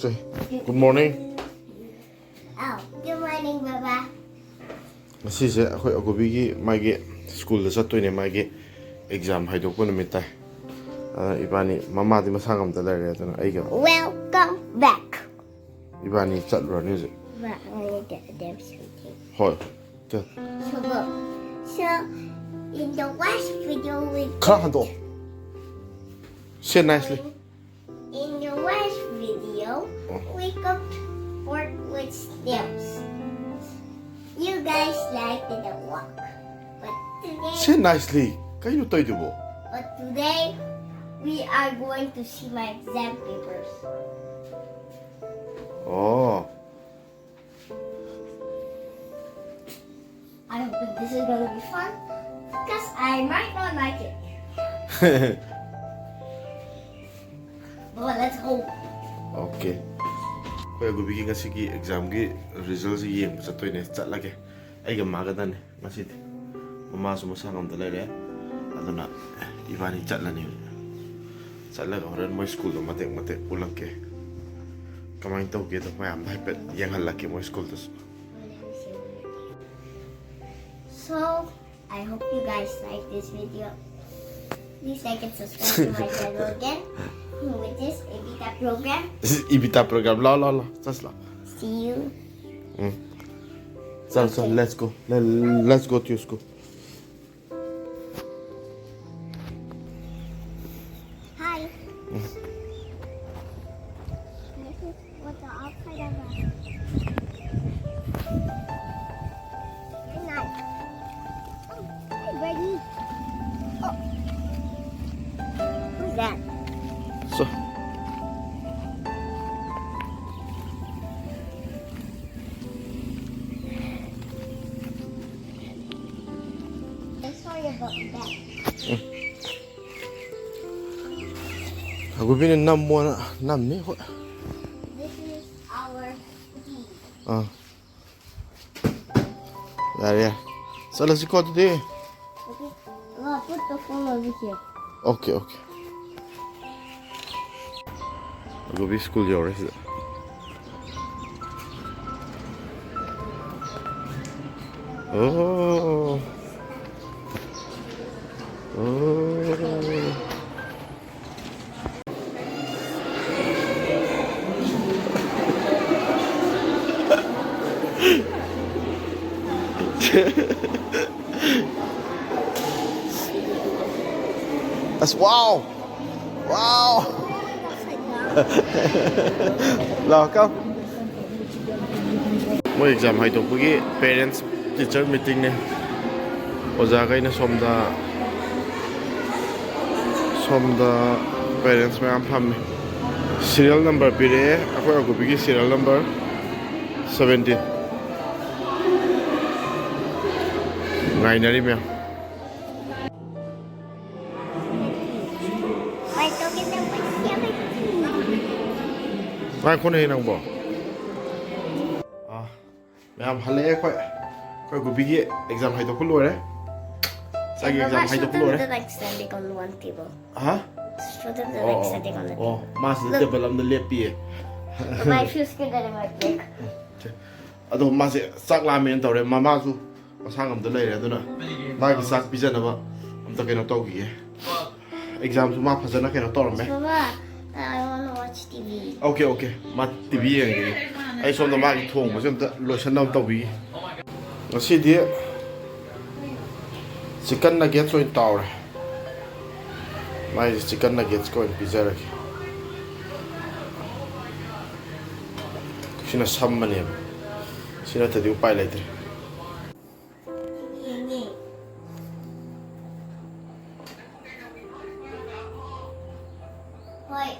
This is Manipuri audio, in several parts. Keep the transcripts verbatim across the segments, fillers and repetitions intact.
Good morning. Oh, good morning, Baba. ꯉꯁꯤꯁꯦ ꯑꯩꯈꯣꯏ ꯑꯒꯨꯕꯤꯒꯤ ꯃꯥꯒꯤ ꯁ꯭ꯀꯨꯜꯗ ꯆꯠꯇꯣꯏꯅꯦ, ꯃꯥꯒꯤ ꯑꯦꯛꯖꯥꯝ ꯍꯥꯏꯗꯣꯛꯄ ꯅꯨꯃꯤꯠ ꯇꯥꯏ꯫ ꯑꯗꯨꯅ ꯏꯕꯥꯅꯤ, ꯃꯃꯥꯗꯤ ꯃꯁꯥ ꯉꯝꯗ ꯂꯩꯔꯦ, ꯑꯗꯨꯅ ꯑꯩꯒ Welcome back. ꯏꯕꯥꯅꯤ ꯆꯠꯂꯨꯔꯅꯤ ꯍꯧꯖꯤꯛ꯫ But I need to do something. ꯍꯣꯏ꯫ ꯆꯠ- So, look. So, in the last video, we ꯈꯔ ꯍꯟꯗꯣꯛꯑꯣ꯫ Say nicely. In the last video, we cooked pork with snails. You guys liked the walk. But today, Say nicely. ꯀꯩꯅꯣ ꯇꯧꯏꯗꯨꯕꯣ? But today, we are going to see my exam papers. ꯑꯣ꯫ I hope this is gonna be fun, because I might not like it. But let's hope. Okay. ꯑꯩꯈꯣꯏ ꯑꯒꯨꯕꯤꯒꯤ ꯉꯁꯤꯒꯤ ꯑꯦꯛꯖꯥꯝꯒꯤ ꯔꯤꯖꯜꯁꯤ ꯌꯦꯡꯕ ꯆꯠꯇꯣꯏꯅꯦ꯫ ꯆꯠꯂꯒꯦ꯫ ꯑꯩꯒ ꯃꯥꯒꯗꯅꯦ ꯉꯁꯤꯗꯤ꯫ ꯃꯃꯥꯁꯨ ꯃꯁꯥ ꯉꯝꯗ ꯂꯩꯔꯦ꯫ ꯑꯗꯨꯅ ꯏꯕꯥꯅꯤ ꯆꯠꯂꯅꯤ꯫ ꯆꯠꯂꯒ ꯍꯣꯔꯦꯟ ꯃꯣꯏ ꯁ꯭ꯀꯨꯜꯗꯣ ꯃꯇꯦꯛ ꯃꯇꯦꯛ ꯎꯠꯂꯛꯀꯦ꯫ ꯀꯃꯥꯏꯅ ꯇꯧꯒꯦꯗꯣ ꯃꯌꯥꯝꯗ ꯍꯥꯏꯐꯦꯠ ꯌꯦꯡꯍꯜꯂꯛꯀꯦ ꯃꯣꯏ ꯁ꯭ꯀꯨꯜꯗꯨꯁꯨ꯫ So, I hope you guys like this video. Please like and subscribe to my channel again, which is Ibita Program. Ibita program. ꯂꯥꯎ, ꯂꯥꯎ, ꯂꯥꯎ꯫ ꯆꯠꯁꯤ ꯂꯥꯎ꯫ See you. ꯎꯝ꯫ ꯆꯠ, ꯆꯠ, let's go. Let, let's go to your school. Hi. This is what the outside of a Very nice. Oh, hey, Brady. Oh. Who's that? So, I saw your button back. ꯑꯒꯨꯕꯤꯅ ꯅꯝꯃꯣꯅ ꯅꯝꯃꯤ꯫ ꯍꯣꯏ꯫ This is our key. ꯑꯥ꯫ ꯌꯥꯔꯦ, ꯌꯥꯔꯦ꯫ ꯆꯠꯂꯁꯤꯀꯣ ꯑꯗꯨꯗꯤ꯫ Okay. Well, put the phone over here. Okay, okay. ꯑꯒꯨꯕꯤ ꯁ꯭ꯀꯨꯜ ꯌꯧꯔꯦ ꯁꯤꯗ꯫ ꯑꯣ꯫ ꯑꯣ꯫ ꯑꯁ, wow! Wow! ꯂꯥꯛꯑꯣ, come. ꯃꯣꯏ ꯑꯦꯛꯖꯥꯝ ꯍꯥꯏꯗꯣꯛꯄꯒꯤ parents teacher meeting ꯅꯦ꯫ ꯑꯣꯖꯥꯈꯩꯅ ꯁꯣꯝꯗ, ꯁꯣꯝꯗ parents ꯃꯌꯥꯝ ꯐꯝꯃꯤ꯫ Serial number ꯄꯤꯔꯛꯑꯦ, ꯑꯩꯈꯣꯏ ꯑꯒꯨꯕꯤꯒꯤ serial number seventeen꯫ ꯉꯥꯏꯅꯔꯤ ꯃꯌꯥꯝ꯫ ꯉꯥꯏꯈꯣꯅꯦ ꯅꯪꯕꯣ꯫ ꯑꯥ, ꯃꯌꯥꯝ ꯍꯜꯂꯛꯑꯦ ꯑꯩꯈꯣꯏ꯫ ꯑꯩꯈꯣꯏ ꯒꯨꯕꯤꯒꯤ ꯑꯦꯛꯖꯥꯝ ꯍꯥꯏꯗꯣꯛꯄ ꯂꯣꯏꯔꯦ꯫ ꯉꯁꯥꯏꯒꯤ ꯑꯦꯛꯖꯥꯝ ꯍꯥꯏꯗꯣꯛꯄ ꯂꯣꯏꯔꯦ꯫ Students are like standing on one table. ꯍꯥ? Students are like standing on the table. ꯑꯣ, ꯃꯥꯁꯤꯗ ꯇꯦꯕꯜ ꯑꯃꯗ ꯂꯦꯞꯄꯤꯌꯦ꯫ Look. My shoes can get in my bag. ꯑꯗꯣ ꯃꯥꯁꯦ ꯆꯥꯛ ꯂꯥꯝꯃꯦꯅ ꯇꯧꯔꯦ꯫ ꯃꯃꯥꯁꯨ ꯃꯁꯥ ꯉꯝꯗ ꯂꯩꯔꯦ, ꯑꯗꯨꯅ ꯃꯥꯒꯤ ꯆꯥꯛ ꯄꯤꯖꯅꯕ ꯑꯝꯇ ꯀꯩꯅꯣ ꯇꯧꯈꯤꯒꯦ꯫ ꯑꯦꯛꯖꯥꯝꯁꯨ ꯃꯥ ꯐꯖꯅ ꯀꯩꯅꯣ ꯇꯧꯔꯝꯃꯦ꯫ Baba, I wanna watch T V. Okay, okay, ꯃꯥ ꯇꯤ ꯚꯤ ꯌꯦꯡꯉꯤꯌꯦ꯫ ꯑꯩ ꯁꯣꯝꯗ ꯃꯥꯒꯤ ꯊꯣꯡꯕꯁꯦ ꯑꯝꯇ ꯂꯣꯏꯁꯟꯅꯕ ꯇꯧꯕꯤꯒꯦ꯫ ꯉꯁꯤꯗꯤ chicken nuggets ꯑꯣꯏꯅ ꯇꯥꯎꯔꯦ꯫ ꯃꯥꯏꯁꯦ chicken nuggets ꯀ ꯑꯣꯏꯅ ꯄꯤꯖꯔꯒꯦ꯫ ꯁꯤꯅ ꯁꯝꯕꯅꯦꯕ꯫ ꯁꯤ ꯅꯠꯇ꯭ꯔꯗꯤ ꯎꯄꯥꯏ ꯂꯩꯇ꯭ꯔꯦ꯫ ꯌꯦꯡꯉꯦ꯫ ꯍꯣꯏ꯫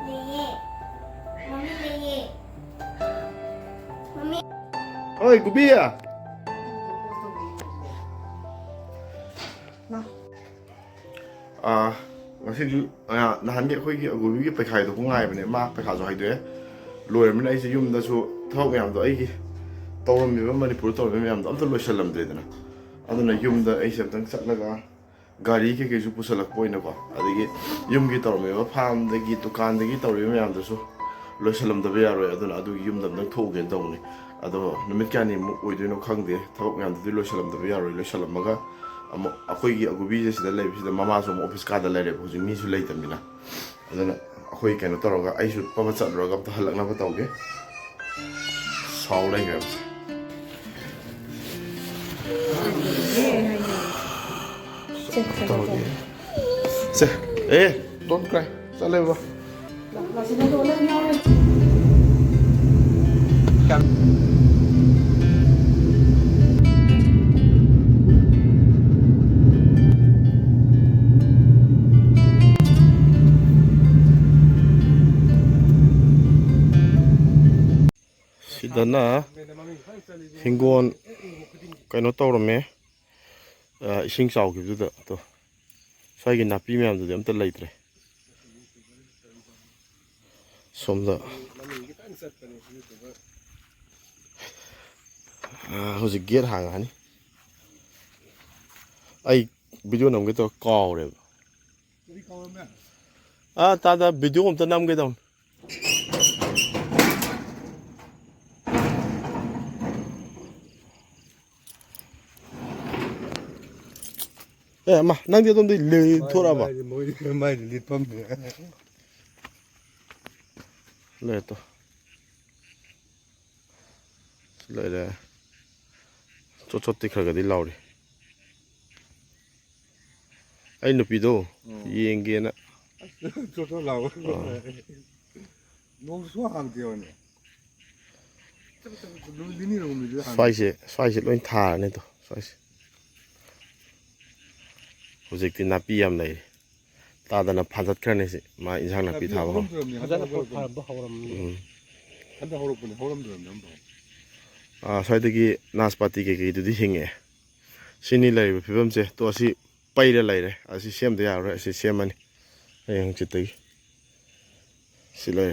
ꯂꯩꯌꯦ꯫ ꯃꯃꯤ ꯂꯩꯌꯦ꯫ ꯃꯃꯤ꯫ ꯍꯣꯏ, ꯒꯨꯕꯤ꯫ ꯑꯥ, ꯉꯁꯤꯗꯤ, ꯑꯥ, ꯅꯍꯥꯟꯒꯤ ꯑꯩꯈꯣꯏꯒꯤ ꯑꯒꯨꯕꯤꯒꯤ ꯄꯩꯈꯥ ꯍꯥꯏꯗꯣꯛꯄ ꯉꯥꯏꯕꯅꯦ꯫ ꯃꯥ ꯄꯩꯈꯥꯁꯨ ꯍꯥꯏꯗꯣꯛꯑꯦ꯫ ꯂꯣꯏꯔꯕꯅꯤꯅ ꯑꯩꯁꯦ ꯌꯨꯝꯗꯁꯨ ꯊꯕꯛ ꯃꯌꯥꯝꯗꯣ, ꯑꯩꯒꯤ ꯇꯧꯔꯝꯃꯤꯕ ꯃꯅꯤꯄꯨꯔꯗ ꯇꯧꯔꯝꯃꯤꯕ ꯃꯌꯥꯝꯗꯣ ꯑꯝꯇ ꯂꯣꯏꯁꯜꯂꯝꯗ꯭ꯔꯦꯗꯅ꯫ ꯑꯗꯨꯅ ꯌꯨꯝꯗ ꯑꯩꯁꯦ ꯑꯝꯇꯪ ꯆꯠꯂꯒ ꯒꯥꯔꯤ ꯀꯩꯀꯩꯁꯨ ꯄꯨꯁꯜꯂꯛꯄ ꯑꯣꯏꯅꯀꯣ, ꯑꯗꯒꯤ ꯌꯨꯝꯒꯤ ꯇꯧꯔꯝꯃꯤꯕ ꯐꯥꯔꯝꯗꯒꯤ ꯗꯨꯀꯥꯟꯗꯒꯤ ꯇꯧꯔꯤꯕ ꯃꯌꯥꯝꯗꯨꯁꯨ ꯂꯣꯏꯁꯜꯂꯝꯗꯕ ꯌꯥꯔꯣꯏ꯫ ꯑꯗꯨꯅ ꯑꯗꯨꯒꯤ ꯌꯨꯝꯗ ꯑꯝꯇꯪ ꯊꯣꯛꯎꯒꯦꯅ ꯇꯧꯕꯅꯤ꯫ ꯑꯗꯣ ꯅꯨꯃꯤꯠ ꯀꯌꯥꯅꯤꯃꯨꯛ ꯑꯣꯏꯗꯣꯏꯅꯣ ꯈꯪꯗꯦ꯫ ꯊꯕꯛ ꯃꯌꯥꯝꯗꯨꯗꯤ ꯂꯣꯏꯁꯜꯂꯝꯗꯕ ꯌꯥꯔꯣꯏ꯫ ꯂꯣꯏꯁꯜꯂꯝꯃꯒ ꯑꯃꯨꯛ ꯑꯩꯈꯣꯏꯒꯤ ꯑꯒꯨꯕꯤꯁꯦ ꯁꯤꯗ ꯂꯩꯕꯁꯤꯗ ꯃꯃꯥꯁꯨ ꯑꯃꯨꯛ ꯑꯣꯐꯤꯁ ꯀꯥꯗ ꯂꯩꯔꯦꯕ, ꯍꯧꯖꯤꯛ ꯃꯤꯁꯨ ꯂꯩꯇꯕꯅꯤꯅ꯫ ꯑꯗꯨꯅ ꯑꯩꯈꯣꯏ ꯀꯩꯅꯣ ꯇꯧꯔꯒ ꯑꯩꯁꯨ ꯄꯕ ꯆꯠꯂꯨꯔꯒ ꯑꯝꯇ ꯍꯜꯂꯛꯅꯕ ꯇꯧꯒꯦ꯫ ꯁꯥꯎ ꯂꯩꯈ꯭ꯔꯦꯕ꯫ ꯁꯦ, ꯁꯦ, ꯁꯦ, ꯁꯦ꯫ ꯁꯦ, ꯑꯦ, don't cry꯫ ꯆꯠꯂꯦ ꯕꯕꯥ꯫ ꯁꯤꯗꯅ ꯍꯤꯡꯒꯣꯜ ꯀꯩꯅꯣ ꯇꯧꯔꯝꯃꯦ, ꯑ, ꯏꯁꯤꯡ ꯆꯥꯎꯈꯤꯕꯗꯨꯗ꯫ ꯑꯗꯣ ꯁ꯭ꯋꯥꯏꯒꯤ ꯅꯥꯄꯤ ꯃꯌꯥꯝꯗꯨꯗꯤ ꯑꯝꯇ ꯂꯩꯇ꯭ꯔꯦ꯫ ꯁꯣꯝꯗ, ꯑ, ꯍꯧꯖꯤꯛ ꯒꯦꯠ ꯍꯥꯡꯉꯛꯑꯅꯤ꯫ ꯑꯩ ꯚꯤꯗꯤꯑꯣ ꯅꯝꯒꯦ ꯇꯧꯔ ꯀꯥꯎꯔꯦꯕ꯫ ꯑ, ꯇꯥꯗ, ꯚꯤꯗꯤꯑꯣ ꯑꯝꯇ ꯅꯝꯒꯦ ꯇꯧꯅꯤ꯫ ꯑꯦ, ꯃꯥ, ꯅꯪꯗꯤ ꯑꯗꯣꯝꯗꯤ ꯂꯦ-, ꯊꯣꯔꯛꯑꯕ? ꯃꯥꯏꯗꯤ, ꯃꯣꯏꯗꯤ, ꯃꯥꯏꯗꯤ ꯂꯤꯠꯐꯝꯅꯦ꯫ ꯂꯩꯔꯦ ꯇꯣ꯫ ꯁꯤ ꯂꯩꯔꯦ꯫ ꯆꯣꯠ ꯆꯣꯠꯇꯤ ꯈꯔ ꯈꯔꯗꯤ ꯂꯥꯎꯔꯤ꯫ ꯑꯩ ꯅꯨꯄꯤꯗꯣ ꯎꯝ꯫ ꯌꯦꯡꯒꯦꯅ꯫ ꯆꯣꯠ ꯆꯣꯠ ꯂꯥꯎꯕ꯫ ꯑꯥ꯫ ꯅꯣꯡꯁꯨ ꯍꯥꯡꯗꯦꯕꯅꯦ꯫ ꯅꯨꯃꯤꯠ ꯅꯤꯅꯤ ꯍꯨꯝꯅꯤꯗꯤ ꯍꯥꯡꯗꯦ꯫ ꯁ꯭ꯋꯥꯏꯁꯦ, ꯁ꯭ꯋꯥꯏꯁꯦ ꯂꯣꯏ ꯊꯥꯔꯅꯤ ꯑꯗꯣ, ꯁ꯭ꯋꯥꯏꯁꯦ꯫ ꯍꯧꯖꯤꯛꯇꯤ ꯅꯥꯄꯤ ꯌꯥꯝ ꯂꯩꯔꯦ꯫ ꯇꯥꯗꯅ ꯐꯥꯖꯠꯈ꯭ꯔꯅꯤ ꯁꯤ, ꯃꯥ ꯏꯟꯁꯥꯡ ꯅꯥꯄꯤ ꯅꯥꯄꯤ ꯊꯥꯕ ꯍꯧꯔꯣ꯫ ꯍꯧꯔꯝꯗ꯭ꯔꯕꯅꯤ, ꯍꯟꯗꯛ ꯐꯖꯅ ꯍꯧꯔꯛꯄꯅꯤ꯫ ꯐꯥꯔꯝꯕ ꯍꯧꯔꯝꯅꯤ꯫ ꯎꯝ꯫ ꯍꯟꯗꯛ ꯍꯧꯔꯛꯄꯅꯤ, ꯍꯧꯔꯝꯗ꯭ꯔꯕꯅꯤ ꯑꯝꯐꯥꯎ꯫ ꯑꯥ, ꯁ꯭ꯋꯥꯏꯗꯒꯤ ꯅꯥꯁꯄꯥꯇꯤ ꯀꯩꯀꯩꯗꯨꯗꯤ ꯍꯤꯡꯉꯛꯑꯦ꯫ ꯁꯤꯅꯤ ꯂꯩꯔꯤꯕ ꯐꯤꯕꯝꯁꯦ꯫ ꯇꯣ, ꯑꯁꯤ ꯄꯩꯔ ꯂꯩꯔꯦ꯫ ꯑꯁꯤ ꯁꯦꯝꯗ ꯌꯥꯔꯔꯣꯏ꯫ ꯑꯁꯤ ꯁꯦꯝꯃꯅꯤ ꯍꯌꯦꯡ ꯍꯪꯆꯤꯠꯇꯒꯤ꯫ ꯁꯤ ꯂꯩꯔꯦ꯫